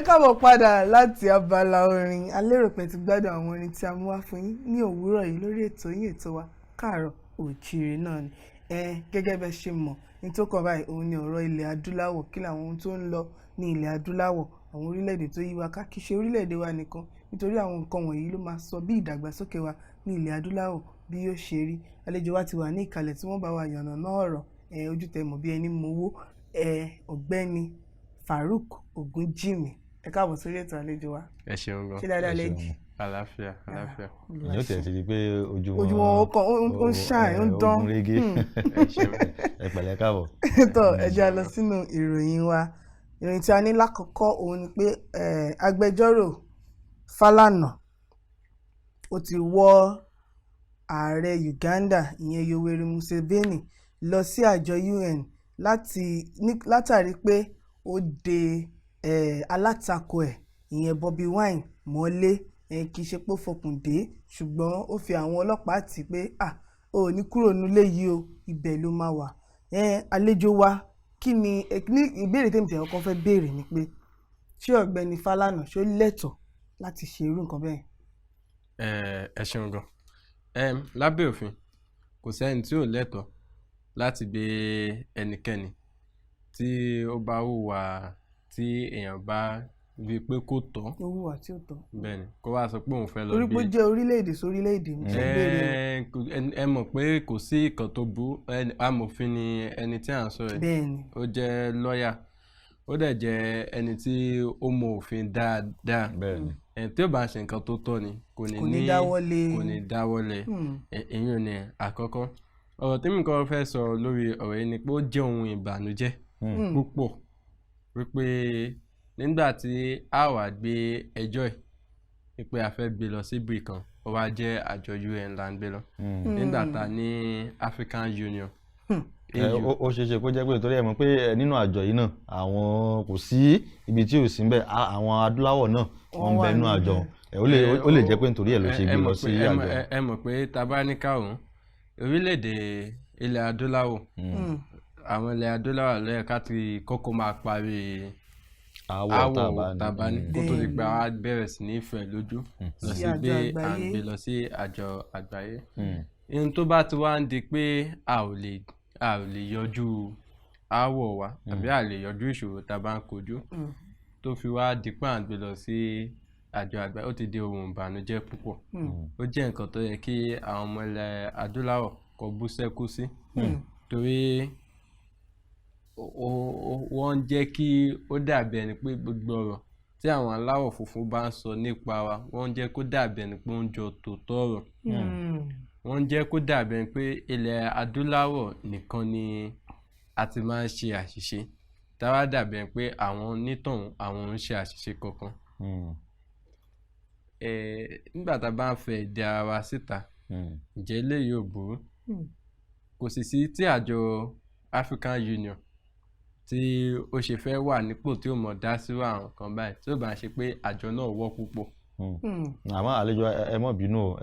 Káàbọ̀ padà láti abala orin. A lérò pé ti gbádùn àwọn orin tí a mú wá fún yín ní òwúrọ̀ yìí lórí ètò yín, ètò wa, Káàárọ̀ Oòjíire náà ni. Ẹ gẹ́gẹ́ bẹ́ ṣe mọ̀ ní tó kàn báyìí, òun ni ọ̀rọ̀ ilẹ̀ adúláwọ̀. Kí làwọn ohun tó ń lọ ní ilẹ̀ adúláwọ̀, àwọn orílẹ̀-èdè tó yí wa ká, kì í ṣe orílẹ̀-èdè wa nìkan, nítorí àwọn nǹkan wọ̀nyí ló máa sọ bí ìdàgbàsókè wa ní ilẹ̀ adúláwọ̀ bí yóò ṣe rí. Àlejò wa ti wà ní ìkàlẹ̀ tí wọ́n bá wa yànnàná ọ̀rọ̀. Ẹ ojú tẹ mọ̀ bí ẹni mowó. Ẹ Ọ̀gbẹ́ni Farouk Ogunjimi, ẹ káàbọ̀ sórí ètò, àlejò wa. Ẹ ṣeun gan. Ṣé dáadáa Ẹ lẹ ṣeun. jí? Àlàáfíà, àlàáfíà. Ìyẹn ó tẹ̀ sí di pé ojú wọn Ojú wọn ó kàn ó ń shine, ó ń dán. Ó gún régé. Ẹ ṣeun. Ẹ pẹ̀lẹ́, káàbọ̀. Tó, ẹ jẹ́ a lọ sínú ìròyìn wa. Ìròyìn tí a ní lákọ̀ọ́kọ́ òun ni pé agbẹjọ́rò Fálànà ó ti wọ́ ààrẹ Uganda, ìyẹn Yoweri Museveni, lọ sí àjọ UN láti ní látàrí pé ó de alátakò ẹ̀, ìyẹn Bobi Wine, mọ́lé. Kì í ṣe pé ó fọkùn dé, ṣùgbọ́n ó fi àwọn ọlọ́pàá tì pé ah, ó ní kúrò nílé yìí o, ibẹ̀ ló máa wà. Àlejò wa, kí ni ní ìbéèrè tèmi tẹ̀ kọ́kọ́ fẹ́ béèrè ni pé ṣé ọ̀gbẹ́ni Fálànà ṣó lẹ́tọ̀ọ́ láti ṣe irú nǹkan bẹ́ẹ̀? Ẹ ṣeun gan. Lábẹ́ òfin, kò sẹ́ni tí ò lẹ́tọ̀ọ́ láti gbé ẹnikẹ́ni tí ó bá hùwà tí èèyàn bá rí i pé kò tọ́. Ó hùwà tí ò tọ́. Bẹ́ẹ̀ ni, kó wá sọ pé òun fẹ́ lọ Torí pé ó gbé jẹ́ orílẹ̀-èdè sórílẹ̀-èdè mo ṣe ń béèrè o. Ẹ mọ̀ pé kò sí ìkan tó burú. Amòfin ni ẹni tí à ń sọ yìí. Ó jẹ́ lọ́ọ̀yà, ó dẹ̀ jẹ́ ẹni tí ó mọ òfin dáadáa. Ẹni tí ó bá ṣe nǹkan tó tọ́ ni kò ní Kò ní dáwọ́lé. Kò ní dáwọ́lé. Èyí ni àkọ́kọ́. Ọ̀rọ̀ tí mi kọ́ fẹ́ sọ lórí ọ̀rọ̀ yìí ni pé ó jẹ́ ohun ìbànújẹ́ púpọ̀ wípé nígbà tí a wà gbé ẹjọ́ yìí wípé a fẹ́ gbé lọ síbì kan, ó wá jẹ́ àjọ UN là ń gbé lọ nígbà tá a ní African Union, AU. Ó ṣeé ṣe kó jẹ́ pé torí ẹ mọ̀ pé nínú àjọ yìí náà, àwọn kò sí ibi tí ò sí ń bẹ̀, àwọn adúláwọ̀ náà wọ́n ń Wọ́n bẹ wà nínú àjọ. níbẹ̀. Ó lè jẹ́ pé nítorí ẹ̀ ló ṣe ẹ gbé mọ̀ lọ sí pé- àjọ. Ẹ mọ̀ pé tá a bá ní káwọn orílẹ̀-èdè ilẹ̀ adúláwọ̀, àwọn ilẹ̀ adúláwọ̀ ló yẹ ká ti kọ́kọ́ máa parí aáwọ̀ tá a aáwọ̀ bá ní. tá a bá ní kó tó di pé a bẹ̀rẹ̀ sí ní fẹ̀ lójú lọ Sí sí àjọ pé à ń àgbáyé. gbé lọ sí àjọ àgbáyé. Ihun tó bá ti wá ń di pé a ò lè yanjú aáwọ̀ wa àbí a lè yanjú ìṣòro tá a bá ń kojú tó fi wá di pé à ń gbé lọ sí àjọ àgbáyé, ó ti di ohun ìbànújẹ́ púpọ̀. Ó jẹ́ nǹkan tó yẹ kí àwọn ọmọ ilẹ̀ adúláwọ̀ kó bú sẹ́kún sí, torí wọ́n ń jẹ́ kí ó dàbí ẹni pé gbogbo ọ̀rọ̀ tí àwọn aláwọ̀ funfun bá ń sọ nípa wa, wọ́n ń jẹ́ kó dàbí ẹni pé ó ń jọ tòótọ́ ọ̀rọ̀. Wọ́n ń jẹ́ kó dàbí ẹni pé ilẹ̀ adúláwọ̀ nìkan ni a ti máa ń ṣe àṣìṣe, táwa dàbí ẹni pé àwọn onítọ̀hún, àwọn ò ń ṣe àṣìṣe kankan. Nígbà tá a bá ń fẹ èdè ara wa síta, ǹjẹ́ eléyìí ò burú? Kò sì sí tí àjọ African Union tí ó ṣe fẹ́ wà nípò tí ó mọ̀ dá sí àwọn kan báyìí tí ó bá ń ṣe pé àjọ náà wọ́ púpọ̀. Àmọ́ àlejò, ẹ má bínú o,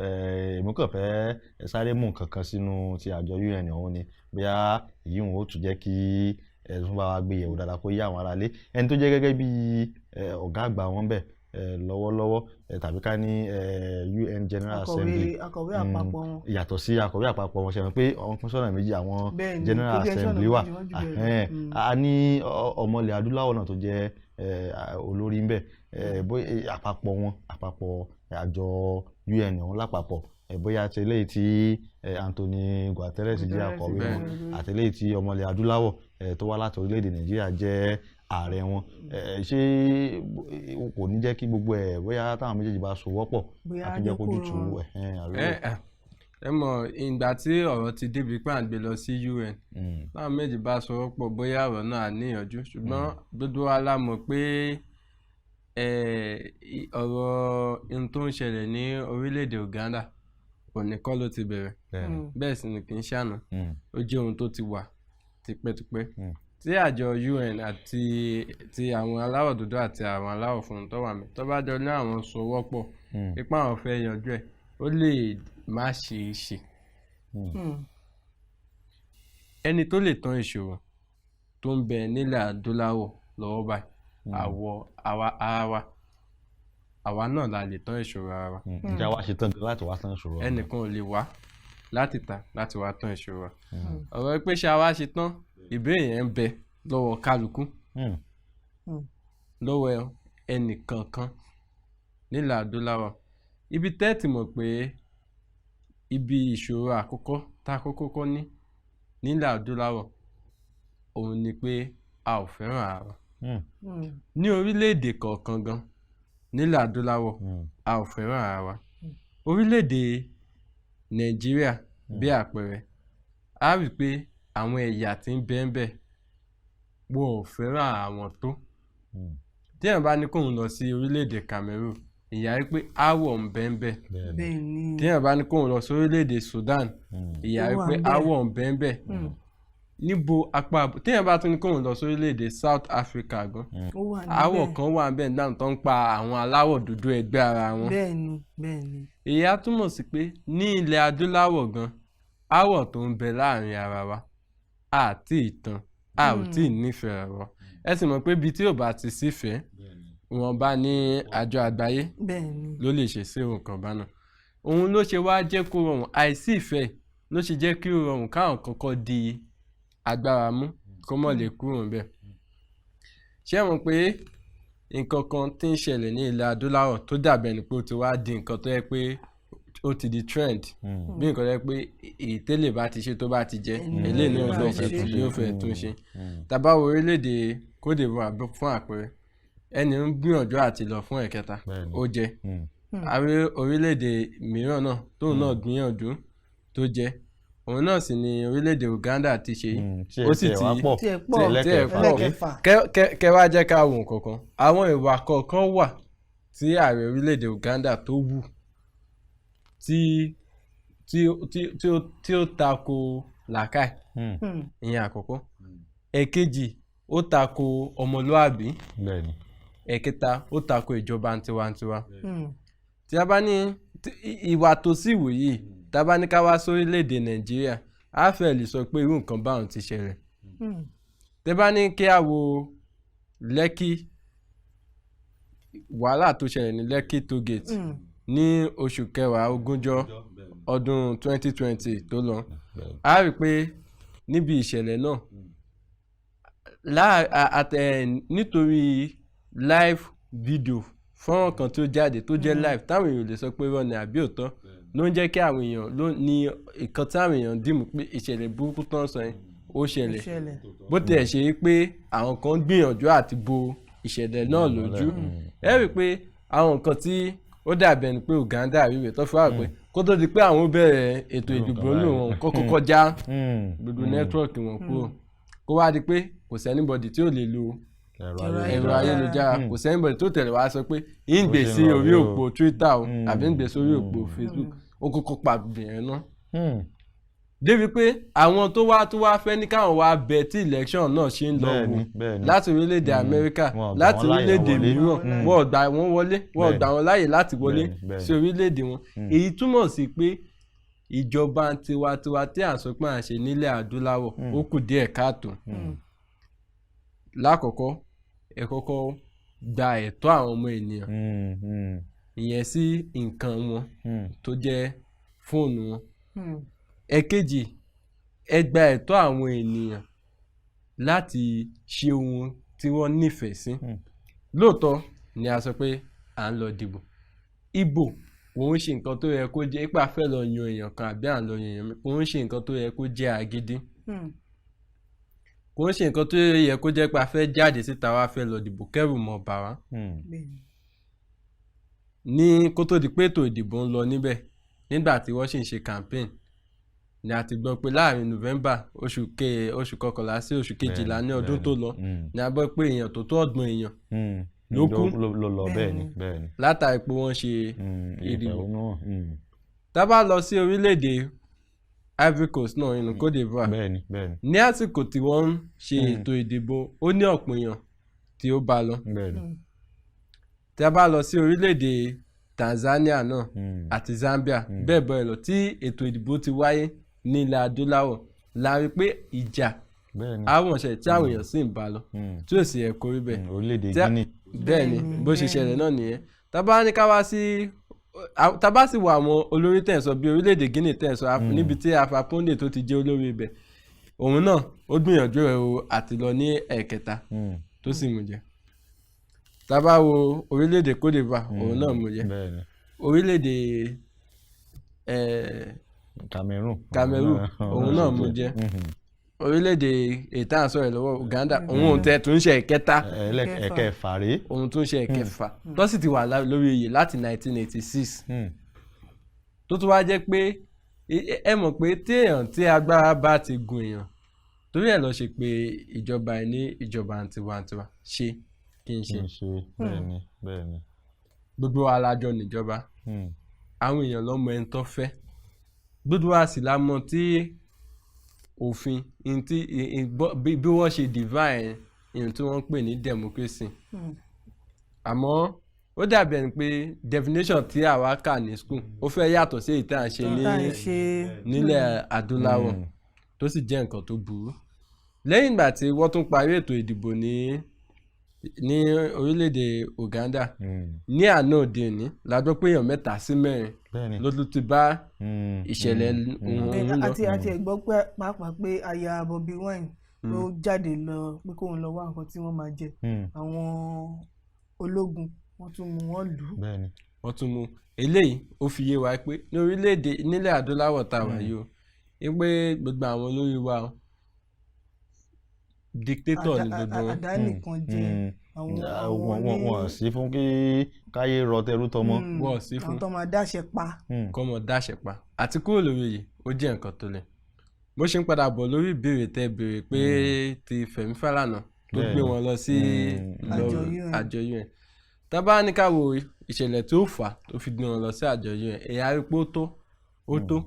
èmi kàn fẹ́ ẹ sáré mú nǹkan kan sínú ti àjọ UN ọ̀hún ni, bóyá èyí òun ó tún jẹ́ kí ẹ tún bá wa gbé yẹ̀wò dáadáa kó yé àwọn aráalé. Ẹni tó jẹ́ gẹ́gẹ́ bí ọ̀gá àgbà wọn bẹ̀ lọ́wọ́lọ́wọ́, tàbí ká ní UN General Assembly. Akọ̀wé àpapọ̀ wọn. Yàtọ̀ sí akọ̀wé àpapọ̀ wọn, ṣe mọ̀ pé àwọn pín sọ́nà méjì, àwọn Bẹ́ẹ̀ni, General kò bí ẹ sọ́nà Assembly wà. méjì, wọ́n jù bẹ́ẹ̀ lọ. A ní ọmọ ilẹ̀ adúláwọ̀ náà tó jẹ́ olórí ń bẹ̀, bóyá àpapọ̀ wọn, àpapọ̀ àjọ UN ọ̀hún lápapọ̀, bóyá ti eléyìí tí Anthony Guterres jẹ́ Guterres akọ̀wé jẹ́ wọn olórí. àti eléyìí tí ọmọ ilẹ̀ adúláwọ̀ tó wá láti orílẹ̀-èdè Nàìjíríà jẹ́ ààrẹ wọn, ṣé kò ní jẹ́ kí gbogbo ẹ̀, bóyá táwọn méjèèjì bá so wọ́pọ̀, Bóyá á á tún jẹ́ jẹ́ kó kó jútùú rọrùn. Àbí? Ẹ mọ̀, ìgbà tí ọ̀rọ̀ ti débi pé à ń gbé lọ sí UN, táwọn méjì bá sọwọ́ pọ̀, bóyá ọ̀rọ̀ náà á níyànjú, ṣùgbọ́n gbogbo wa la mọ̀ pé ọ̀rọ̀ ohun tó ń ṣẹlẹ̀ ní orílẹ̀-èdè Uganda, òní kọ́ ló ti bẹ̀rẹ̀. Bẹ́ẹ̀ sì ni kì í ṣàná. Ó jẹ́ ohun tó ti wà tipẹ́tipẹ́ tí àjọ UN àti ti àwọn aláwọ̀ dúdú àti àwọn aláwọ̀ funfun tó wà mí tó bá jọ ní àwọn sowọ́pọ̀ ipá àwọn fẹ́ yanjú ẹ̀, ó lè má ṣeé ṣe. Ẹni tó lè tán ìṣòro tó ń bẹ nílẹ̀ adúláwọ̀ lọ́wọ́ báyìí Àwọ̀ àwa ara wa, àwa náà la lè tán ìṣòro ara wa. Ǹjẹ́ àwa ṣe tán gan láti wá tán ìṣòro ọ̀hún? Ẹnìkan ò lè wá láti ta láti wá tán ìṣòro wa. Ọ̀rọ̀ pé ṣé a wá ṣe tán, ìbéèrè yẹn ń bẹ lọ́wọ́ kálukú, lọ́wọ́ ẹnìkankan nílẹ̀ adúláwọ̀. Ibi tẹ́ ti mọ̀ pé ibi ìṣòro àkọ́kọ́ tá a kọ́kọ́ kọ́ ní nílẹ̀ adúláwọ̀ òun ni pé a ò fẹ́ràn ara wa. Ní orílẹ̀-èdè kọ̀ọ̀kan gan nílẹ̀ adúláwọ̀, a ò fẹ́ràn ara wa. Orílẹ̀-èdè Nàìjíríà bí àpẹẹrẹ, a rí i pé àwọn ẹ̀yà tí ń bẹ ń bẹ, wọn ò fẹ́ràn àwọn tó. Téèyàn bá ní kóun lọ sí orílẹ̀-èdè Cameroon, ìyá rí pé aáwọ̀ ń bẹ ń bẹ. Téèyàn bá ní kóun lọ sí orílẹ̀-èdè Sudan, ìyá rí Ó wà pé ń bẹ. aáwọ̀ ń bẹ ń bẹ. Níbo apá téèyàn bá tún ní kóun lọ sí orílẹ̀-èdè South Africa gan, Ó wà níbẹ̀. aáwọ̀ kan wà ń bẹ náà tó ń pa àwọn aláwọ̀ dúdú ẹgbẹ́ ara wọn. bẹ́ẹ̀ ni bẹ́ẹ̀ ni Èyí á túmọ̀ sí pé ní ilẹ̀ adúláwọ̀ gan, aáwọ̀ tó ń bẹ láàrin ara wa àti ìtàn, a ò tí ì nífẹ̀ẹ́ ara wa. Ẹ sì mọ̀ pé ibi tí ò bá ti sífẹ̀ẹ́, ìwọ̀nba ní àjọ àgbáyé bẹ́ẹ̀ ni ló lè ṣe sí nǹkan bá náà. Òun ló ṣe wá jẹ́ kó rọrùn, àìsí ìfẹ́ ló ṣe jẹ́ kí ó rọrùn káwọn kọ́kọ́ di agbára mú kó mọ̀ lè kúrò níbẹ̀. Ṣé ẹ mọ̀ pé nǹkan kan tí ń ṣẹlẹ̀ ní ilẹ̀ adúláwọ̀ tó dàbí ẹni pé ó ti wá di nǹkan tó yẹ pé ó ti di trend, bí nǹkan tó yẹ pé ìtẹ́lẹ̀ bá ti ṣe tó bá ti jẹ́, eléyìí ni ó fẹ́ ṣe, yóò fẹ́ tún ṣe. Tá bá wo orílẹ̀-èdè Côte d'Ivoire fún àpẹẹrẹ, ẹni ń gbìyànjú àti lọ fún ẹ̀kẹta, ó jẹ. Àrí orílẹ̀-èdè mìíràn náà tóun náà gbìyànjú tó jẹ, òun náà sì ni orílẹ̀-èdè Uganda ti ṣe. Ó sì ti Tí ẹ pọ̀. Tí ẹ pọ̀. Ẹlẹ́kẹfà. Kẹ wá jẹ́ ká wo nǹkan kan. Àwọn ìwà kọ̀ọ̀kan wà tí ààrẹ orílẹ̀-èdè Uganda tó wù tí ó tako làákàyè. Ìyẹn àkọ́kọ́. Ẹ̀kejì, ó tako ọmọlúàbí. Ẹ̀kẹta, ó tako ìjọba tiwantiwa. Tí a bá ní ìwà tó sì wù yìí, tá a bá ní ká wá sórílẹ̀-èdè Nàìjíríà, á fẹ́ lè sọ pé irú nǹkan báwọn ti ṣẹlẹ̀. Tẹ́ bá ní kí a wo Lẹ́kì, wàhálà tó ṣẹlẹ̀ ní Lẹ́kì toll gate ní oṣù kẹwàá ogúnjọ́ ọdún 2020 tó lọ, a rí i pé níbi ìṣẹ̀lẹ̀ náà nítorí live video, fọ́nrán kan tó jáde tó jẹ́ live, táwọn èèyàn ò lè sọ pé irọ́ ni àbí òótọ́, ló ń jẹ́ kí àwọn èèyàn ló ní ìkan tí àwọn èèyàn dìmú pé ìṣẹ̀lẹ̀ burúkú tó ń sọ yẹn ó ṣẹlẹ̀. Ṣẹlẹ̀. Bó tiẹ̀ ṣe é pé àwọn kan gbìyànjú àti bo ìṣẹ̀lẹ̀ náà lójú, ẹ rí i pé àwọn nǹkan tí ó dàbí ẹni pé Uganda rí rẹ̀ tó fi wá pé kó tó di pé àwọn bẹ̀rẹ̀ ètò ìdìbò lò wọn, kó kọ́kọ́ já gbogbo network wọn kúrò, kó wá di pé kò sí anybody tí ò lè lo ẹ̀rọ ayélujára, kò sí anybody tó tẹ̀lé wá sọ pé ń gbé sí orí òpó Twitter o àbí ń gbé sórí òpó Facebook. Ó kọ́kọ́ pa bìnrin náà débi pé àwọn tó wá fẹ́ ní káwọn wá bẹ tí election náà ṣe ń lọ wò láti orílẹ̀-èdè Amẹ́ríkà, Wọn ò gbà láti wọ́n láàyè orílẹ̀-èdè wọlé. mìíràn, wọ́n ò gbà wọ́n wọlé, wọ́n ò gbà wọ́n láàyè láti wọlé sí orílẹ̀-èdè wọn. Èyí túmọ̀ sí pé ìjọba tiwantiwa tí à ń sọ pé à ń ṣe nílẹ̀ adúláwọ̀, ó kù díẹ̀ káàtó. Lákọ̀ọ́kọ́, ẹ kọ́kọ́ gba ẹ̀tọ́ àwọn ọmọ ènìyàn, ìyẹn sí nǹkan wọn tó jẹ́ fóònù wọn. Ẹ̀kejì, ẹ gba ẹ̀tọ́ àwọn ènìyàn láti ṣe ohun tí wọ́n nífẹ̀ẹ́ sí. Lóòótọ́ ni a sọ pé à ń lọ dìbò. Ìbò kò ń ṣe nǹkan tó yẹ kó jẹ́ pé a fẹ́ lọ yan èèyàn kan àbí à ń lọ yan èèyàn mi, kò ń ṣe nǹkan tó yẹ kó jẹ́ agídí. Kò ń ṣe nǹkan tó yẹ kó jẹ́ pé a fẹ́ jáde síta wá fẹ́ lọ dìbò kẹ́rù mọ́ bà wá. Ní kó tó di pé ètò ìdìbò ń lọ níbẹ̀, nígbà tí wọ́n sì ń ṣe campaign ni a ti gbọ́ pé láàrin November, oṣù kọkànlá sí oṣù kejìlá ní ọdún tó lọ, ni a gbọ́ pé èèyàn tó tó 30 èèyàn ló kú. Ló lọ, bẹ́ẹ̀ ni, bẹ́ẹ̀ ni. Látàrí pé wọ́n ṣe ìdìbò. Ìfẹ̀hónúhàn. Tá a bá lọ sí orílẹ̀-èdè Ivory Coast náà, inú Côte d'Ivoire, bẹ́ẹ̀ ni bẹ́ẹ̀ ni ní àsìkò tí wọ́n ń ṣe ètò ìdìbò, ó ní ọ̀pọ̀ èèyàn tí ó bá lọ. bẹ́ẹ̀ ni. Tí a bá lọ sí orílẹ̀-èdè Tanzania náà àti Zambia, bẹ́ẹ̀ bẹ́ẹ̀ lọ, tí ètò ìdìbò ti wáyé ní ilẹ̀ adúláwọ̀, la rí pé ìjà Bẹ́ẹ̀ni. Àwọn ṣẹlẹ̀ tí àwọn èèyàn sì ń bá lọ, tí ò sì yẹ kó rí bẹ́ẹ̀. Orílẹ̀-èdè Guinea. Bẹ́ẹ̀ ni, bó ṣe ṣẹlẹ̀ náà nìyẹn. Tá bá ní ká wá sí, tá bá sì wo àwọn olórí tẹ̀ ń sọ bí orílẹ̀-èdè Guinea tẹ̀ ń sọ, níbi tí Alpha Conde tó ti jẹ́ olórí ibẹ̀, òun náà ó gbìyànjú ẹ̀ o àti lọ ní ẹ̀kẹta, tó sì mú jẹ. Tá bá wo orílẹ̀-èdè Côte d'Ivoire, òun náà mú jẹ. Orílẹ̀-èdè Cameroon. Cameroon, òun náà mú jẹ. Orílẹ̀-èdè ètò à ń sọ̀rọ̀ lọ́wọ́, Uganda, òun ò tẹ̀ tún ṣe ẹ̀kẹta. Ẹ̀kẹfà rèé. Òun tún ṣe ẹ̀kẹfà, tó sì ti wà lórí oyè láti 1986, tó tún wá jẹ́ pé ẹ mọ̀ pé tí èèyàn tí agbára bá ti gun èèyàn, torí ẹ̀ lọ ṣe pé ìjọba ẹ̀ ní ìjọba tiwantiwa, ṣe kí n ṣe. Kí n ṣe, bẹ́ẹ̀ni, bẹ́ẹ̀ni. Gbogbo wa la jọ níjọba. Àwọn èèyàn ló mọ ẹni tó fẹ́, gbogbo wa sì la mọ̀ tí òfin in tí bí wọ́n ṣe divine ihun tí wọ́n ń pè ní democracy. Àmọ́ ó dàbí ẹni pé definition tí àwa kà ní school, ó fẹ́ yàtọ̀ sí èyí tí à ń ṣe ní tá à ń ṣe nílẹ̀ adúláwọ̀, tó sì jẹ́ nǹkan tó burú. Lẹ́yìn ìgbà tí wọ́n tún parí ètò ìdìbò ní orílẹ̀-èdè Uganda ní àná òde òní, la gbọ́ pé èèyàn mẹ́ta sí mẹ́rin ló tún ti bá ìṣẹ̀lẹ̀ ohun lọ. Àti ẹ̀ gbọ́ pé pàápàá pé aya Bobi Wine ló jáde lọ pé kóun lọ wá nǹkan tí wọ́n máa jẹ, àwọn ológun wọ́n tún mú wọn lù ú. Wọ́n tún mú eléyìí. Ó fi yé wa pé ní orílẹ̀-èdè nílẹ̀ adúláwọ̀ tá a wà yìí o, wípé gbogbo àwọn olórí wa o, dictator ni gbogbo wọn. Àdá nìkan jẹ àwọn àwọn wọn wọn sí fún kí káyé rọ tẹrú tọmọ. Wọ́n sí fún àwọn tó máa dáṣẹ pa. Kọ́mọ dáṣẹ pa àti kúrò lórí oyè, ó jẹ́ nǹkan tó le. Bó ṣe ń padà bọ̀ lórí ìbéèrè tẹ́ béèrè pé ti Fẹ́mi Fálànà tó gbé wọn lọ sí Àjọ UN. Àjọ UN, tá bá ní ká wo ìṣẹ̀lẹ̀ tó fà á tó fi gbé wọn lọ sí àjọ UN, ẹ̀yà rí pé ó tó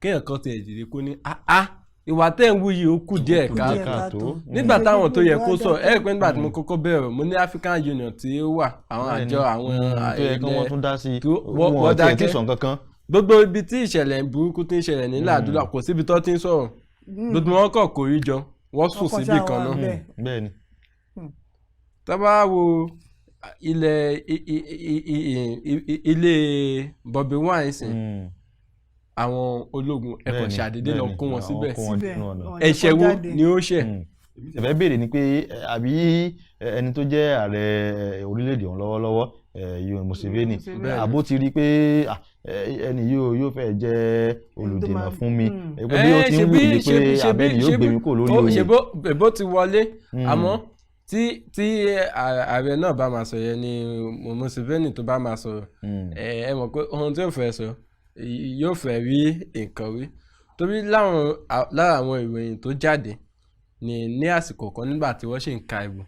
kéèyàn kan tiẹ̀ dìde kó ní, "Ah, ìwà tẹ́ ń wú yìí, ó kù díẹ̀ kù káàtó." díẹ̀ káàtó. Nígbà táwọn tó yẹ kó sọ ẹ rí pé nígbà tí mo kọ́kọ́ bẹ̀rẹ̀, mo ní African Union tí ó wà, àwọn àjọ àwọn tó yẹ kí wọ́n tún dá sí i, tó wọn wọ́n ò tiẹ̀ tí dákẹ́. sọ nǹkan kan. Gbogbo ibi tí ìṣẹ̀lẹ̀ burúkú tí ń ṣẹlẹ̀ nílẹ̀ adúláwọ̀, kò síbi tó ti ń sọ̀rọ̀. Gbogbo wọn kàn kórí jọ, wọ́n sùn Wọ́n kàn síbì ṣáà kan wà náà. bẹ́ẹ̀. Tá bá wo ilẹ̀ ilé Bobi Wine sìn, àwọn ológun ẹ̀kọ́ ṣàdédé lọ kó wọn àwọn síbẹ̀. kó wọn Síbẹ̀, sínú ọ̀nà. wọn jẹ́ Ẹ̀ṣẹ̀ kó wo jáde. ni ó ṣẹ̀? Èmi sì fẹ́ béèrè ni pé àbí ẹni tó jẹ́ ààrẹ orílẹ̀-èdè ọ̀hún lọ́wọ́lọ́wọ́, Yoweri Museveni, Museveni. àbó ti rí i pé ẹni yóò fẹ́ jẹ́ olùdènà fún mi, pé bí ó ti ń wù mí pé abẹ́ni yóò gbé mi kúrò lórí oyè. Ṣe bó ti wọlé, àmọ́ tí ààrẹ náà bá máa sọ yẹn ni Museveni tó bá máa sọ̀rọ̀, ẹ mọ̀ pé ohun tí ó fẹ́ sọ yóò fẹ́ rí nǹkan wí, torí lára àwọn ìròyìn tó jáde ní àsìkò kan nígbà tí wọ́n ṣì ń ka ìbò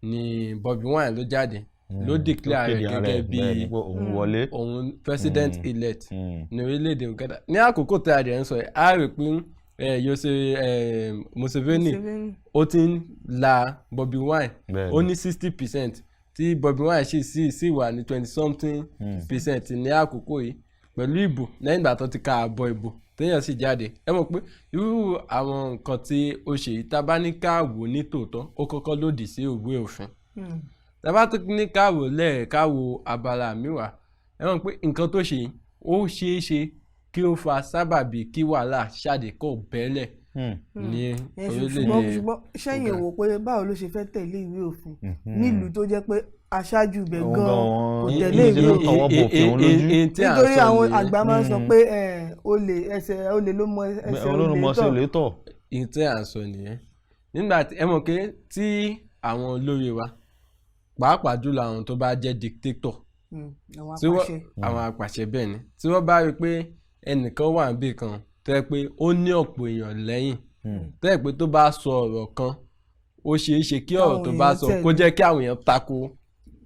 ni Bobi Wine ló jáde, ló declare Tó rẹ̀ kéde ara gẹ́gẹ́ ẹ̀, bí bẹ́ẹ̀ ni pé òun wọlé. Òun president elect ní orílẹ̀-èdè Uganda ní àkókò tí a dẹ̀ ń sọ yìí. A rí pé Yose Museveni Museveni. ó ti ń la Bobi Wine, ó ní 60%, tí Bobi Wine sì wà ní 20 something percent ní àkókò yìí pẹ̀lú ìbò, lẹ́yìn ìgbà tó ti ka àbọ̀ ìbò téèyàn sì jáde. Ẹ mọ̀ pé irú àwọn nǹkan tí ó ṣe yìí, tá a bá ní ká wò ní tòótọ́, ó kọ́kọ́ lòdì sí òwe òfin. Tá a bá tún ní ká wò lẹ́ẹ̀ká wo abala mi wá, ẹ mọ̀ pé nǹkan tó ṣe yìí, ó ṣeé ṣe kí ó fa sábàbí kí wàhálà ṣàdé kọ̀ bẹ́lẹ̀ ní Ṣùgbọ́n orílẹ̀-èdè ṣùgbọ́n sẹ́yìn Uganda. wò pé báwo ló ṣe fẹ́ tẹ̀lé ìwé òfin nílùú tó jẹ́ pé aṣáájú ibẹ̀ Òun gan gan kò tẹ̀lé ní ìwé ṣe ló òfin? tọwọ́ bò òfin òun lójú. Tí à ń Nítorí sọ àwọn nìyẹn. àgbà máa ń sọ pé olè ẹsẹ̀ olè ló mọ ẹsẹ̀ olórun olè mọ sí tọ̀. olè tọ̀. Ìyẹn tí à ń sọ nìyẹn. Nígbà tí ẹ mọ̀ pé tí àwọn olórí wa, pàápàá jùlọ àwọn tó bá jẹ́ dictator, Àwọn tí wọ́n apàṣẹ. Àwọn apàṣẹ, bẹ́ẹ̀ ni, tí wọ́n bá rí i pé ẹnìkan wà níbì kan tó yẹ pé ó ní ọ̀pọ̀ èèyàn lẹ́yìn, tó yẹ pé tó bá sọ ọ̀rọ̀ kan, ó ṣeé ṣe kí ọ̀rọ̀ Káwọn tó bá èèyàn sọ tẹ̀lé. kó jẹ́ kí àwọn èèyàn tako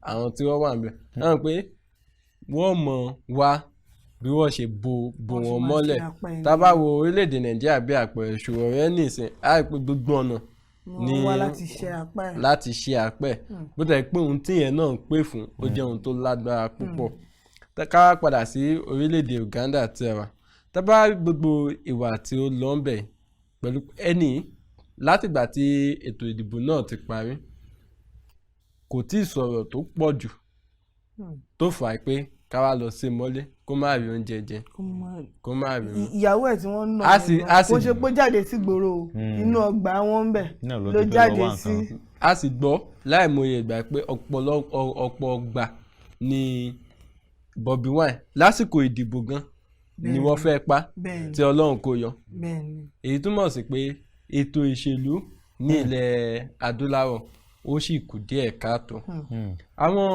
àwọn tí wọ́n wà níbẹ̀ náà, pé wọ́n mọ̀ wá bí wọ́n ṣe bo Wọ́n ṣe wọn máa mọ́lẹ̀. ṣe apá ẹni. Tá a bá wo orílẹ̀-èdè Nàìjíríà bí àpẹẹrẹ, Sowore nìsín, á rí pé gbogbo ọ̀nà Wọ́n wá láti ṣe apá ẹ̀. Láti ṣe àpẹ́, bó tẹ̀ pé ohun tí yẹn náà ń pè fún, ó jẹ́ ohun tó lágbára púpọ̀. Ká wá padà sí orílẹ̀-èdè Uganda tí a wà, tá bá rí gbogbo ìwà tí ó lọ ń bẹ̀ pẹ̀lú ẹni Látìgbà tí ètò ìdìbò náà ti parí, kò tí ì sọ̀rọ̀ tó pọ̀ jù tó fà á pé ká wá lọ sí mọ́lé, kó má rí oúnjẹ jẹ, kó má rí mu. Ìyàwó ẹ̀ tí wọ́n nà yẹn gan, A kó ṣe pé ó jáde sí gbòòrò o, inú ọgbà wọn ń bẹ̀ Náà ló ló ti fẹ́ lọ jáde wá sí. nǹkan. A sì gbọ́ láìmọye ìgbà pé ọ̀pọ̀lọpọ̀ ọ̀pọ̀ ọgbà ni Bobi Wine lásìkò ìdìbò gan ni wọ́n fẹ́ pa tí Ọlọ́run kò yọ. Èyí túmọ̀ sí pé ètò ìṣèlú ní ilẹ̀ adúláwọ̀, ó sì kù díẹ̀ káàtó. Àwọn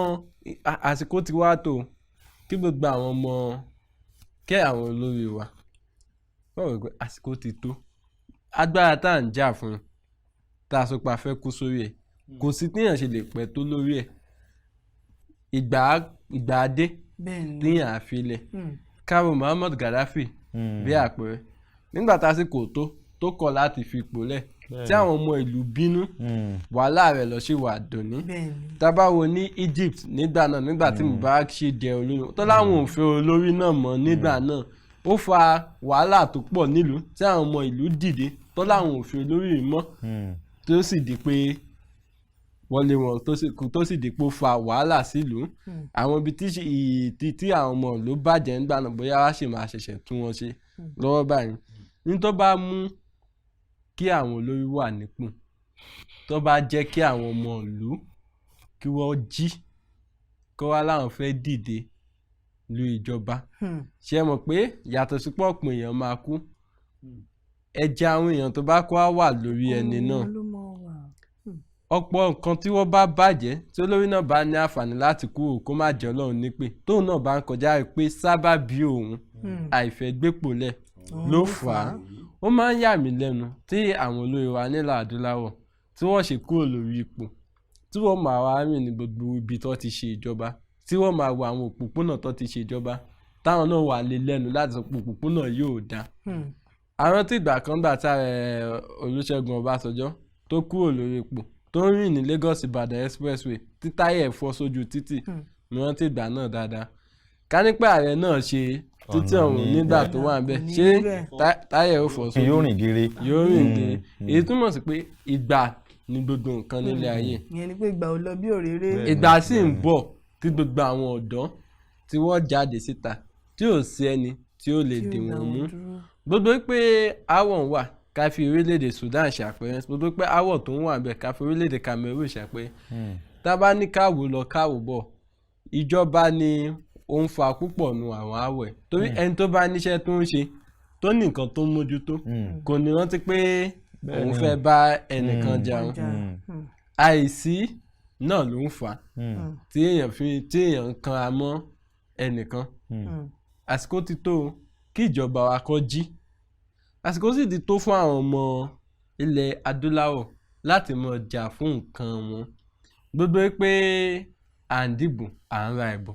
àsìkò ti wá tó kí gbogbo àwọn ọmọ, kí àwọn olórí wa wọ́n rò pé àsìkò ti tó. Agbára tá à ń jà fún, tá a sọ pé a fẹ́ kú sórí ẹ̀, kò sí téèyàn ṣe lè pẹ́ tó lórí ẹ̀, ìgbà dé téèyàn á fi lẹ̀. Káwọn Muhammad Gaddafi bí àpẹẹrẹ, nígbà tásìkò tó kọ̀ láti fi ipò lẹ̀, tí àwọn ọmọ ìlú bínú, wàhálà rẹ̀ lọ sí wà dòní. Tá bá wo ní Egypt nígbà náà, nígbà tí Mubarak ṣì jẹ olórí, tó láwọn ò fẹ́ olórí náà mọ́ nígbà náà, ó fa wàhálà tó pọ̀ nílùú, tí àwọn ọmọ ìlú dìde tó láwọn ò fẹ́ olórí yìí mọ́, tó sì di pé wọ́n lé wọn, tó sì di pé ó fa wàhálà sílùú. Àwọn ibi tí tí àwọn ọmọ ìlú bàjẹ́ ńgbà náà, bóyá wá sì máa ṣẹ̀ṣẹ̀ tún wọn ṣe lọ́wọ́ báyìí. Ní tó bá mú kí àwọn olórí wà nípò, tó bá jẹ́ kí àwọn ọmọ ìlú kí wọ́n jí, kó wá láwọn fẹ́ dìde lu ìjọba, ṣé ẹ mọ̀ pé yàtọ̀ sí pọ̀pọ̀ èèyàn máa kú, ẹ̀jẹ̀ àwọn èèyàn tó bá kú á wà lórí ẹni náà. Òun ló máa wà. Ọ̀pọ̀ nǹkan tí wọ́n bá bàjẹ́, tí olórí náà bá ní àǹfààní láti kúrò, kó má jẹ́ Ọlọ́run nípè, tóun náà bá ń kọjá rí pé sábàbí òun àìfẹ́ gbépò lẹ̀ ló fà á. Ó máa ń yà mí lẹ́nu tí àwọn olórí wa nílẹ̀ adúláwọ̀, tí wọ́n ṣe kúrò lórí ipò, tí wọ́n máa wá rìn ní gbogbo ibi tó ti ṣe ìjọba, tí wọ́n máa wo àwọn òpópónà tó ti ṣe ìjọba, táwọn náà wà lé lẹ́nu láti sọ pé òpópónà yóò dáa. Àwọn tí ìgbà kan gbà tá Olúṣẹ́gun Ọbásanjọ́ tó kúrò lórí ipò, tó ń rìn ní Lagos Ìbàdàn expressway, tí táyà ẹ̀ fọ́ sójú títì, mo rántí ìgbà náà dáadáa. Ká ní pé ààrẹ náà ṣe títí ọ̀nà ọ̀hún nígbà tó wà níbẹ̀, kò ní ṣé rí bẹ́ẹ̀. Táyà ẹ̀ ó fọ́ sójú? Yóò rìn gere. Yóò rìn dé. Èyí túmọ̀ sí pé ìgbà ni gbogbo nǹkan nílé ayé. Ìyẹn ni pé ìgbà ò lọ bí òréré. Ìgbà sì ń bọ̀ tí gbogbo àwọn ọ̀dọ́ tí wọ́n jáde síta, tí ò sí ẹni tí ó lè tí ó dì dá wọ́n wọn mú. dúró. Gbogbo pé aáwọ̀ ń wà, ká fi orílẹ̀-èdè Sudan ṣàpẹẹrẹ, gbogbo pé aáwọ̀ tó ń wà bẹ́ẹ̀, ká fi orílẹ̀-èdè Cameroon ṣàpẹẹrẹ, tá a bá ní káwò lọ káwò bọ̀, ìjọba ni ó ń fa púpọ̀ nu àwọn aáwọ̀ ẹ̀, torí ẹni tó bá níṣẹ́ tó ń ṣe, tó ní nǹkan tó ń mójútó, kò ní rántí pé òun fẹ́ bá ẹnìkan jẹun. Jà. Àìsí náà ló ń fà á tí èèyàn fi tí èèyàn ń kanra mọ́ ẹnìkan. Àsìkò ti tó o kí ìjọba wa kó jí. Àsìkò sì ti tó fún àwọn ọmọ ilẹ̀ adúláwọ̀ láti mọ jà fún nǹkan wọn. Gbogbo pé à ń dìbò, à ń ra ìbò,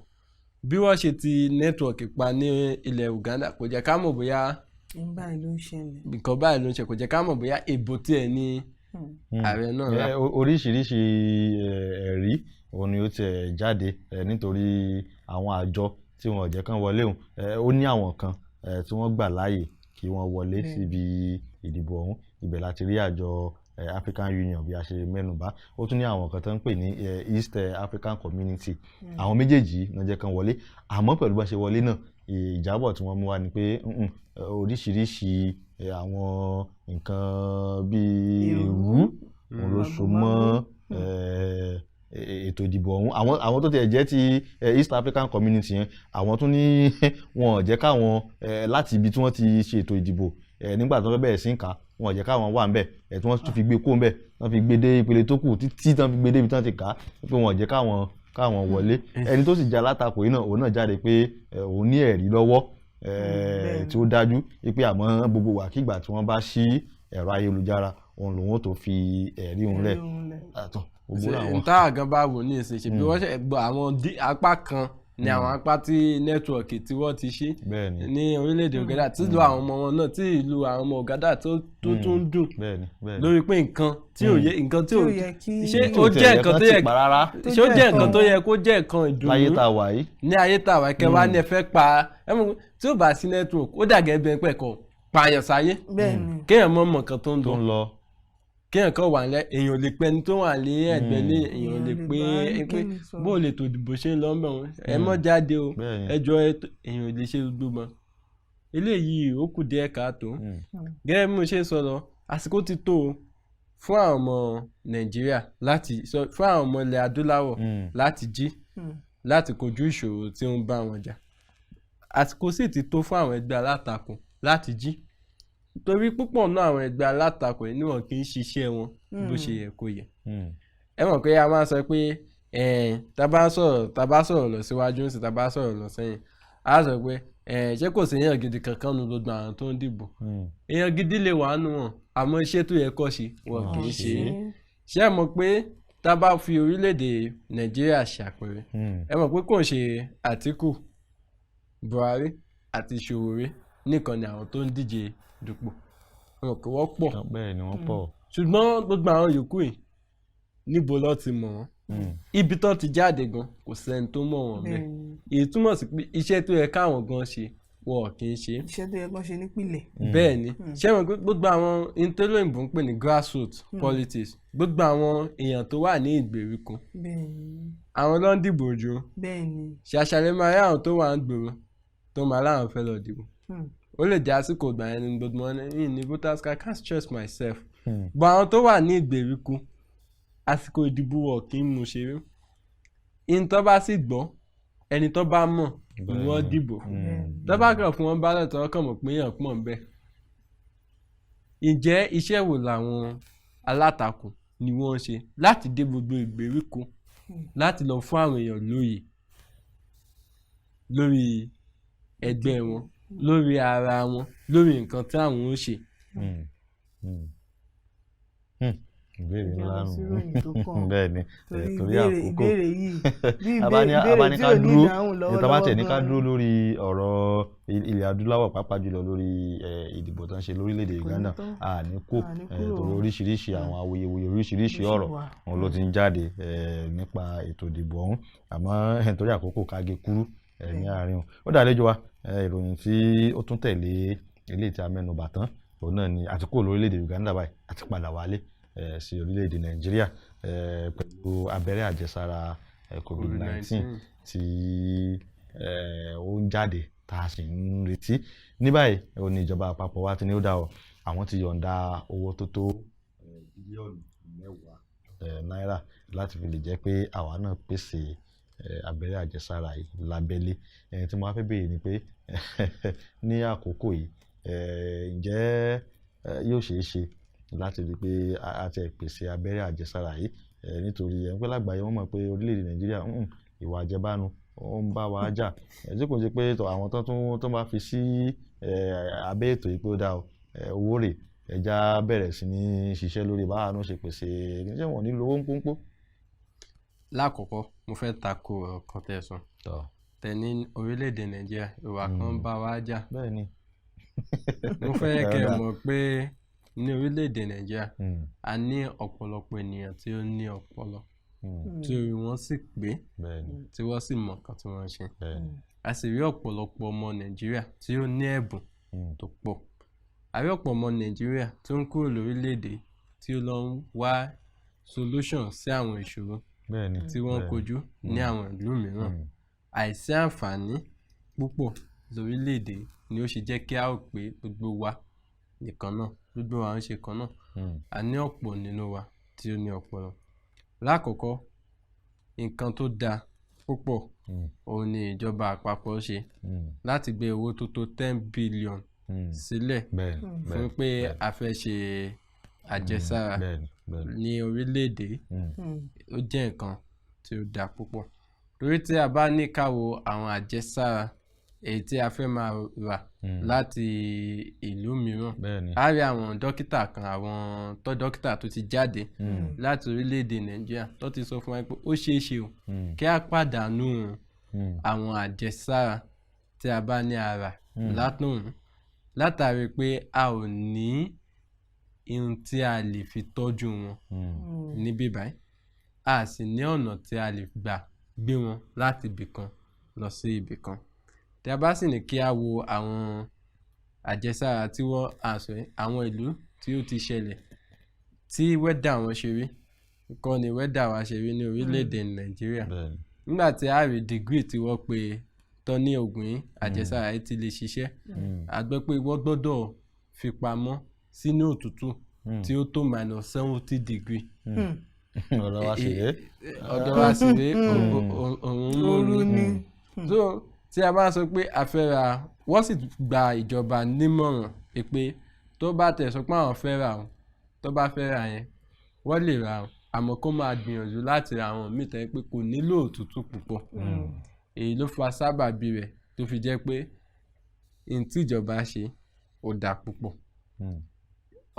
bí wọ́n ṣe ti network pa ní ilẹ̀ Uganda, kò jẹ́ ká mọ̀ bóyá Ní báyìí ló ń ṣẹlẹ̀. nǹkan báyìí ló ń ṣe, kò jẹ́ ká mọ̀ bóyá ìbò tiẹ̀ ní ààrẹ náà rà. Oríṣiríṣi ẹ̀rí òun ni ó tiẹ̀ jáde, nítorí àwọn àjọ tí wọn ò jẹ́ kán wọlé òun, ó ní àwọn kan tí wọ́n gbà láàyè kí wọ́n wọlé síbi ìdìbò ọ̀hún. Ibẹ̀ láti rí àjọ African Union bí a ṣe mẹ́nubà. Ó tún ní àwọn kan tó ń pè ní East African Community. Àwọn méjèèjì náà jẹ́ kán wọlé, àmọ́ pẹ̀lú bá ṣe wọlé náà, ìjábọ̀ tí wọ́n mú wá ni pé oríṣiríṣi àwọn nǹkan bíi èrú, èrú òun ló so mọ́ ètò ìdìbò ọ̀hún. Àwọn tó tiẹ̀ jẹ́ ti East African Community yẹn, àwọn tún ní wọn ò jẹ́ káwọn láti ibi tí wọ́n ti ṣe ètò ìdìbò, nígbà tí wọ́n fẹ́ bẹ̀rẹ̀ sí ń kà á, wọn ò jẹ́ káwọn wà ńbẹ̀, tí wọ́n tún fi gbé kó ńbẹ̀, wọ́n fi gbé dé ìpele tó kù títí tí wọ́n fi gbé dé ibi tí wọ́n ti kà á, pé wọn ò jẹ́ káwọn wọlé. Ẹni tó sì jẹ́ alátakò yìí náà, òun náà jáde pé òun ní ẹ̀rí lọ́wọ́ tí ó dájú pé, àmọ́ gbogbo wàkígbà tí wọ́n bá ṣí ẹ̀rọ ayélujára, òun lòun ó tó fi ẹ̀rí òun lẹ̀ Ẹ̀rí òun lẹ̀. Àtọ̀ gbogbo àwọn. N táwa gan bá wò ní ìsìn, ṣe bí wọ́n ṣe gbọ́ àwọn apá kan ní àwọn apá tí network tí wọ́n ti ṣí ní orílẹ̀-èdè Uganda, tí ìlú àwọn ọmọ wọn náà, tí ìlú àwọn ọmọ Uganda tó tún dùn bẹ́ẹ̀ni bẹ́ẹ̀ni lórí pé nǹkan tí ò yẹ, nǹkan tí tí ò ò yẹ kí ṣé tí ò ó tiẹ̀ jẹ́ yẹ nǹkan kán tó tì yẹ pa rárá. Tó ṣé ó jẹ́ jẹ́ nǹkan nǹkan tó yẹ kó jẹ́ nǹkan láyé ìdùnnú tá a wà yìí. Ní ayé tá a wà, kẹ wá ní ẹ fẹ́ pa ẹ mọ̀, tí ò bá sí network, ó dà gẹ́gẹ́ bí ẹni pé ẹ̀kọ́ pààyàn sáyé, kéèyàn mọ̀ mọ̀ nǹkan tó ń tó lọ. ń lọ. Kéèyàn kan wà lẹ́, èèyàn ò lè pe ẹni tó wà ní ẹ̀gbẹ́ lé, èèyàn ò lè Èèyàn pé lè bá pé ẹnikẹ́ni sọ̀rọ̀. Bó o lè tò ìdìbò ṣe ń lọ ńbẹ̀ wọn, ẹ mọ́ jáde o, ẹ jọ ẹ èèyàn ò lè ṣe gbogbo mọ́ eléyìí. Ó kù díẹ̀ káàtó. Gẹ́gẹ́ bí mo ṣe ń sọ lọ, àsìkò ti tó o fún àwọn ọmọ Nàìjíríà láti sọ fún àwọn ọmọ ilẹ̀ adúláwọ̀ láti jí láti kojú ìṣòro tí ó ń bá wọn jà. Àsìkò sì ti tó fún àwọn ẹgbẹ́ alátakò láti jí, torí púpọ̀ náà àwọn ẹgbẹ́ alátakò yìí ni wọn kì í ṣiṣẹ́ wọn bó ṣe yẹ kó yẹ. Ẹ mọ̀ pé a máa ń sọ pé tá bá sọ̀rọ̀ lọ síwájú sí, tá bá sọ̀rọ̀ lọ sẹ́yìn, a sọ pé ṣé kò sí èèyàn gidi kankan nu gbogbo àwọn tó ń dìbò? Èèyàn gidi lè wà nù wọn, àmọ́ iṣẹ́ tó yẹ kó ṣe, wọn kì í ṣe é. Ṣé ẹ mọ̀ pé tá a bá fi orílẹ̀-èdè Nàìjíríà ṣàpẹẹrẹ, ẹ mọ̀ pé kò ń ṣe Àtíkù, Buhari àti Sowore nìkan ni àwọn tó ń díje dupò? Ẹ mọ̀ pé wọ́n pọ̀. Bẹ́ẹ̀ ni, wọ́n pọ̀. Ṣùgbọ́n gbogbo àwọn yòókù yìí, níbo ló ti mọ̀ wọ́n? Ibi tó ti jáde gan, kò sẹ́ni tó mọ̀ wọ́n bẹ́ẹ̀. Èyí túmọ̀ sí pé iṣẹ́ tó yẹ káwọn gan ṣe, wọn kì í ṣe. Iṣẹ́ tó yẹ kán ṣe nípìnlẹ̀. Bẹ́ẹ̀ ni. Ṣé wọn pé gbogbo àwọn ìtẹ́lóyìnbó ń pè ní grassroots politics, gbogbo àwọn èèyàn tó wà ní ìgbèríko, àwọn ló ń dìbò jù. Ṣàṣàlẹ̀ máa rí àwọn tó wà ń gbòòrò tó máa láwọn fẹ́ lọ dìbò. Ó lè jẹ́ àsìkò ìgbà yẹn ní gbogbo wọn ní voters card, I can't stress myself. But àwọn tó wà ní ìgbèríko, àsìkò ìdìbò wọn kì í mú ṣeré. Ìyẹn tó bá sì gbọ́, ẹni tó bá mọ̀ ni wọ́n dìbò fún. Tó bá kàn fún wọn bálẹ̀, tó kàn mọ̀ pé èèyàn pọ̀ ń bẹ. Ǹjẹ́ iṣẹ́ wo làwọn alátakò ni wọ́n ń ṣe láti dé gbogbo ìgbèríko láti lọ fún àwọn èèyàn lóye lórí ẹgbẹ́ wọn, lórí ara wọn, lórí nǹkan tí àwọn ó ṣe? Ìbéèrè Ẹ jẹ́ ńlá lọ nù. sí ìròyìn tó kàn. Bẹ́ẹ̀ ni. Torí torí ìbéèrè àkókò. Ìbéèrè yìí bí a bá ìbéèrè ní tí ká ò ní dúró ìdáhùn tá bá lọ́wọ́lọ́wọ́ tẹ̀ ní ká gan-an. dúró lórí ọ̀rọ̀ ilẹ̀ adúláwọ̀, pàápàá jùlọ lórí ìdìbò tó ń ṣe lórílẹ̀‐èdè Kò ní Uganda, tán. a ní kó A ní kúrò. torí oríṣiríṣi àwọn awuyewuye, oríṣiríṣi Ló sì ọ̀rọ̀ wà. òun ló ti ń jáde nípa ètò ìdìbò ọ̀hún. Àmọ́ torí àkókò, ká gé kúrú ní àárín òun. Ó dà, àlejò wa, ìròyìn tí ó tún tẹ̀lé eléyìí tí a mẹ́nu bà tán, òun náà ni àti kúrò lórílẹ̀‐èdè Uganda báyìí, àti padà wálé sí orílẹ̀-èdè Nàìjíríà pẹ̀lú abẹ́rẹ́ àjẹsára COVID-19 tí ó ń jáde tá a sì ń retí ní báyìí. Ó ní ìjọba àpapọ̀ wa ti ní ó dá ọ, àwọn ti yọ̀ǹda owó tó tó bílíọ̀nù 10 náírà láti fi lè jẹ́ pé àwa náà pèsè abẹ́rẹ́ àjẹsára yìí lábẹ́lé. Tí mo wá fẹ́ béèrè ni pé ní àkókò yìí, ǹjẹ́ yóò ṣeé ṣe láti rí i pé a ti pèsè abẹ́rẹ́ àjẹsára yìí? Nítorí ẹ̀ ń pẹ́ lágbàáyé, wọ́n mọ̀ pé orílẹ̀-èdè Nàìjíríà, ìwà àjẹbánu ó ń bá wa jà. Tí kò ṣe pé àwọn tó tún tó bá fi sí abẹ́ ètò yìí pé ó dáa o, owó rè, ẹja bẹ̀rẹ̀ sí ní ṣiṣẹ́ lórí báwa náà ṣe pèsè, ṣé wọ́n ní lówó ń pọ́npọ́. Lákọ̀ọ́kọ́, mo fẹ́ tako ọ̀rọ̀ kan tẹ́ sọ. Tẹ ní orílẹ̀-èdè Nàìjíríà, ìwà kan ń bá wa jà. Bẹ́ẹ̀ ni. Mo fẹ́ kẹ́ ẹ mọ̀ pé ní orílẹ̀-èdè Nàìjíríà, a ní ọ̀pọ̀lọpọ̀ ènìyàn tí ó ní ọpọlọ, tí orí wọn sì pé, tí wọ́n sì mọ̀ nǹkan tí wọ́n ń ṣe. A sì rí ọ̀pọ̀lọpọ̀ ọmọ Nàìjíríà tí ó ní ẹ̀bùn tó pọ̀. A rí ọ̀pọ̀ ọmọ Nàìjíríà tó ń kúrò lórílẹ̀-èdè tí ó lọ ń wá solution sí àwọn ìṣòro tí wọ́n ń kojú ní àwọn ìlú mìíràn. Àìsí àǹfààní púpọ̀ lórílẹ̀-èdè ni ó ṣe jẹ́ kí a rò pé gbogbo wa nìkan náà, gbogbo wa ń ṣe kan náà. A ní ọ̀pọ̀ nínú wa tí ó ní ọpọlọ. Lákọ̀ọ́kọ́, nǹkan tó dáa púpọ̀ òun ni ìjọba àpapọ̀ ṣe láti gbé owó tó tó 10 billion sílẹ̀ fún pé a fẹ́ ṣe àjẹsára bẹ́ẹ̀ni bẹ́ẹ̀ni ní orílẹ̀-èdè. Ó jẹ́ nǹkan tí ó dáa púpọ̀, torí tí a bá ní ká wo àwọn àjẹsára èyí tí a fẹ́ máa rà láti ìlú mìíràn, a rí àwọn dókítà kan, àwọn tó dókítà tó ti jáde láti orílẹ̀-èdè Nàìjíríà tó ti sọ fún wa pé ó ṣeé ṣe o kí a pàdánù àwọn àjẹsára tí a bá ní ara látọ̀hún, látàrí pé a ò ní ihun tí a lè fi tọ́jú wọn níbí báyìí, a sì ní ọ̀nà tí a lè gbà gbé wọn láti ibì kan lọ sí ibì kan. Tí a bá sì ní kí a wo àwọn àjẹsára tí wọ́n à sọ yìí, àwọn ìlú tí ó ti ṣẹlẹ̀. Tí weather wọn ṣe rí kọ́ ni weather wa ṣe rí ní orílẹ̀-èdè Nàìjíríà. Nígbà tí a rí degree tí wọ́n pe tán ní oògùn yìí, àjẹsára yìí ti lè ṣiṣẹ́, a gbọ́ pé wọ́n gbọ́dọ̀ fi pamọ́ sínú òtútù tí ó tó -70 degree. Ọ̀dọ̀ wa sì rèé. Ọ̀dọ̀ wa sì rèé, òun mú Ooru ni. Ni. So tí a bá sọ pé a fẹ́ ra, wọ́n sì gba ìjọba nímọ̀ràn pé tó bá tẹ̀ sọ pé àwọn fẹ́ ra o, tó bá fẹ́ ra yẹn, wọ́n lè ra o, àmọ́ kó máa gbìyànjú láti ra àwọn míì tẹ́ pé kò nílò òtútù púpọ̀. Èyí ló fa sábàbí rẹ̀ tó fi jẹ́ pé n tí ìjọba ṣe ó dáa púpọ̀.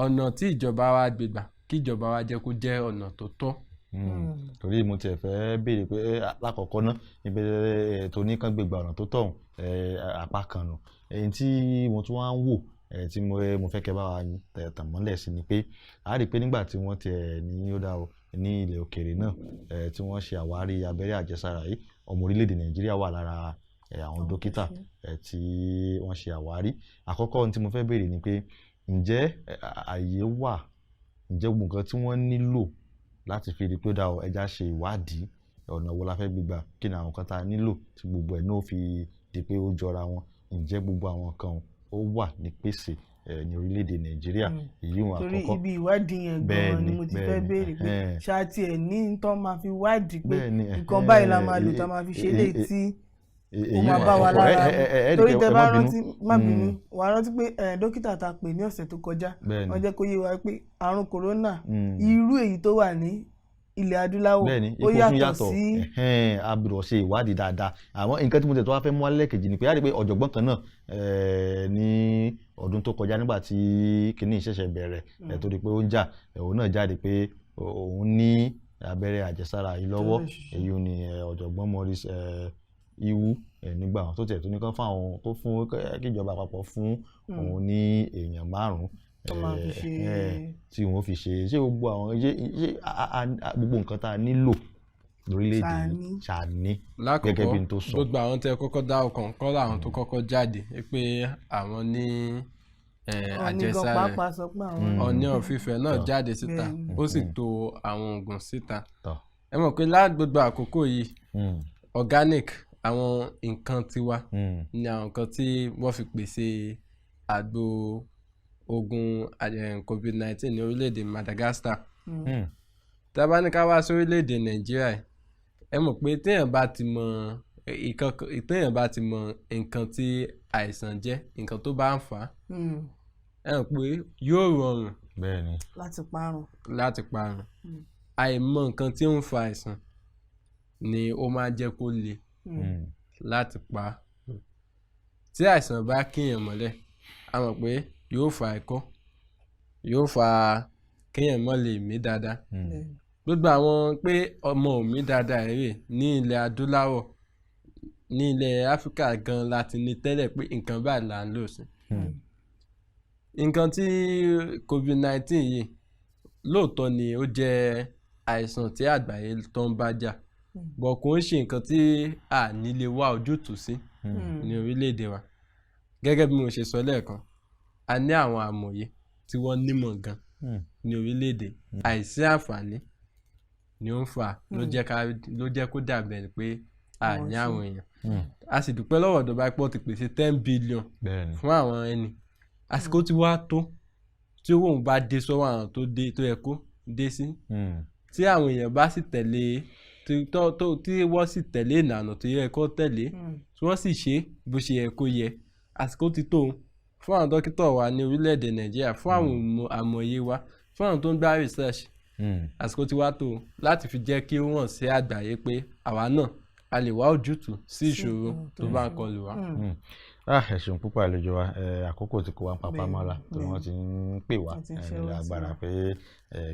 Ọ̀nà tí ìjọba wa gbé gbà, kí ìjọba wa jẹ́ kó jẹ́ ọ̀nà tó tọ́. Torí mo tiẹ̀ fẹ́ béèrè pé lákọ̀ọ́kọ́ ná ibi tó ní kán gbégbá ọ̀nà tó tọ̀hún, apá kan nù. Èyí tí mo tún wá ń wò tí mo fẹ́ kẹ́ bá wa tàn mọ́lẹ̀ sí ni pé a rí i pé nígbà tí wọ́n tiẹ̀ ní ó dá o ní ilẹ̀ òkèèrè náà, tí wọ́n ṣe àwárí abẹ́rẹ́ àjẹsára yìí, ọmọ orílẹ̀-èdè Nàìjíríà wà lára àwọn dókítà tí wọ́n ṣe àwárí. Àkọ́kọ́ ohun tí mo fẹ́ béèrè ni pé ǹjẹ́ àyè wà, ǹjẹ́ gbogbo nǹkan tí wọ́n nílò láti fi rí i pé ó dá o, ẹja ṣe ìwádìí, ọ̀nà wo la fẹ́ gbégbà, kí ni àwọn nǹkan tá a nílò tí gbogbo ẹ̀ náà fi di pé ó jọra wọn, ǹjẹ́ gbogbo àwọn nǹkan ó wà ní pèsè ní orílẹ̀-èdè Nàìjíríà? Èyí wọn Torí àkọ́kọ́. ibi ìwádìí yẹn gan-an ni mo ti fẹ́ béèrè pé ṣáà tiẹ̀ ní tán máa fi wádìí pé nǹkan báyìí la máa lò tá máa fi ṣe léyìí tí ó máa bá wa lára mu? Torí tẹ bá rántí, má bínú, wàá rántí pé dókítà tá a pè ní ọ̀sẹ̀ tó kọjá, wọ́n jẹ́ kó yé wa pé àrùn kòrónà irú èyí tó wà ní ilẹ̀ adúláwọ̀ ó yàtọ̀ sí. A gbọ́dọ̀ ṣe ìwádìí dáadáa. Àmọ́ nǹkan tí mo tẹ̀ tó wá fẹ́ mú wálé kejì ni pé a rí i pé ọ̀jọ̀gbọ́n kan náà ní ọdún tó kọjá, nígbà tí kinní ṣẹ̀ṣẹ̀ bẹ̀rẹ̀, tó di pé ó ń jà, òun náà jáde pé òun ní abẹ́rẹ́ àjẹsára yìí lọ́wọ́. Èyí ni ọ̀jọ̀gbọ́n Maurice Iwu nígbà tó tiẹ̀ tó ní kán fún àwọn kó fún kíjọba àpapọ̀ fún òun ní èèyàn márùn-ún tí wọ́n fi ṣe. Ṣé gbogbo àwọn ṣé gbogbo nǹkan tá a nílò lórílẹ̀‐èdè yìí ṣàní gẹ́gẹ́ bí n tó sọ? Gbogbo àwọn tẹ kọ́kọ́ dá ọkàn kọ́ làwọn tó kọ́kọ́ jáde pé àwọn ní àjẹsára. Ọọ̀ni of Ifẹ̀ náà jáde síta, ó sì to àwọn oògùn síta. Ẹ mọ̀ pé lágbogbo àkókò yìí, organic àwọn nǹkan tiwa ni àwọn nǹkan tí wọ́n fi pèsè àgbo ogun COVID-19 ní orílẹ̀-èdè Madagascar. Tá a bá ní ká wá sórílẹ̀-èdè Nàìjíríà, ẹ mọ̀ pé téèyàn bá ti mọ nǹkan tí àìsàn jẹ́, nǹkan tó bá ń fà á, ẹ mọ̀ pé yóò rọrùn láti parun. Láti parun. Àìmọ̀ nǹkan tí ó ń fa àìsàn ni ó máa jẹ́ kó le láti pa. Tí àìsàn bá kíyàn mọ́lẹ̀, a mọ̀ pé yóò fa ikọ́, yóò fa kéèyàn má lè mí dáadáa. Gbogbo àwọn pé ọmọ ò mí dáadáa rè ní ilẹ̀ adúláwọ̀, ní ilẹ̀ Áfíríkà gan láti ní tẹ́lẹ̀ pé nǹkan báyìí là ń lò sí. Nǹkan tí COVID-19 yìí, lóòótọ́ ni ó jẹ́ àìsàn tí àgbáyé tó ń bá jà, bọ̀ kò ń ṣe nǹkan tí a ní lè wá ojútùú sí ní orílẹ̀-èdè wa. Gẹ́gẹ́ bí mo ṣe sọ lẹ́ẹ̀kan, a ní àwọn amòye tí wọ́n nímọ̀ gan ní orílẹ̀-èdè. Àìsí àǹfààní ni ó ń fà ló jẹ́ kó dàbí ẹni pé a ní àwọn èèyàn. A sì dúpẹ́ lọ́wọ́ ìjọba pé wọ́n ti pèsè 10 billion fún àwọn ẹni. Àsìkò tí wàá tó tí owó òun bá dé sọ́wọ́ àwọn tó dé tó yẹ kó dé sí, tí àwọn èèyàn bá sì tẹ̀lé, tí wọ́n sì tẹ̀lé ìlànà tó yẹ kó tẹ̀lé, tí wọ́n sì ṣe bó ṣe yẹ kó yẹ, àsìkò ti tó fún àwọn dókítà wa ní orílẹ̀-èdè Nàìjíríà, fún àwọn àmọ̀ye wa, fún àwọn tó ń gbá research. Àsìkò ti wá tó láti fi jẹ́ kí ó hàn sí àgbáyé pé àwa náà a lè wá ojútùú sí ìṣòro tó bá ń kọlù wá. Ẹ ṣeun púpọ̀, àlejò wa. Àkókò tí kò wá ń papá mọ́ra tí wọ́n ti ń pè wá nílẹ̀ agbára pé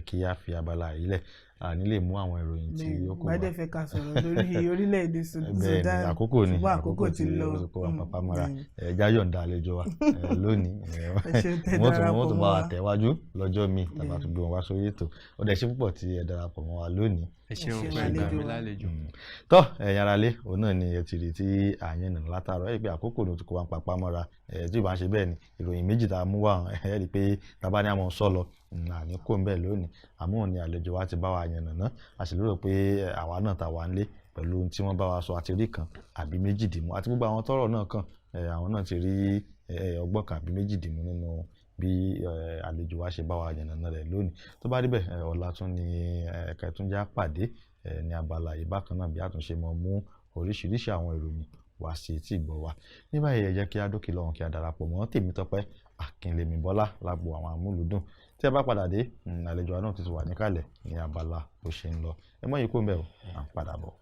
kí a fi abala yìí lẹ̀, a ní lè mú àwọn ìròyìn tí ó kù wá. Bẹ́ẹ̀ fẹ́ ká sọ̀rọ̀ lórí orílẹ̀-èdè Sudan. Àkókò ni àkókò tí ó kó wá papá mọ́ra. Ẹja yọ̀ǹda àlejò wa lónìí. Wọ́n tún bá wa tẹ̀wájú lọ́jọ́ míì tàbá tún gbé wọn wá sórí ètò. Ó dẹ̀ ṣe púpọ̀ tí ẹ darapọ̀ mọ́ wa lónìí. Ẹ ṣeun Ẹ ṣeun pé ẹ gbà àlejò mí wa. lálejò. Tọ́, ẹ̀yin ará lé, òun náà ni ẹ ti rí tí àyẹn nà látàárọ̀. Ẹ rí i pé àkókò ló ti kó wa ń papá mọ́ra. Ẹ tí ò bá ń ṣe bẹ́ẹ̀ ni ìròyìn méjì tá a mú wá, ẹ rí i pé tá a bá ní àmọ́ sọ lọ, àní kò ń bẹ̀ lónìí. Àmọ́ òun ni àlejò wa ti bá wa yànnà ná. A sì lérò pé àwa náà ta wà ń lé pẹ̀lú ohun tí wọ́n bá wa sọ àti rí kan àbí méjì dìmú, àti gbogbo àwọn tọ́rọ̀ náà kàn, àwọn náà ti rí ọgbọ́n kan àbí méjì dìmú nínú bí àlejò wa ṣe bá wa yànnàná rẹ̀ lónìí. Tó bá rí bẹ́ẹ̀, ọ̀la tún ni ẹ̀ka ìtúnjá pàdé ní abala yìí bákan náà, bí àtúnṣe mọ́ mú oríṣiríṣi àwọn ìròyìn wá sí etí ìgbọ́ wa. Ní báyìí, ẹ jẹ́ kí á dókè lọ́hùn, kí a darapọ̀ mọ́ Tèmítọ́pẹ́ Akínlẹ́mí Bọ́lá lágbo àwọn amúlùúdùn. Tí ẹ bá padà dé, àlejò wa náà ti wà níkàlẹ̀ ní abala bó ṣe ń lọ. Ẹ mọ́ yìí kó ń bẹ̀ o, à ń padà bọ̀.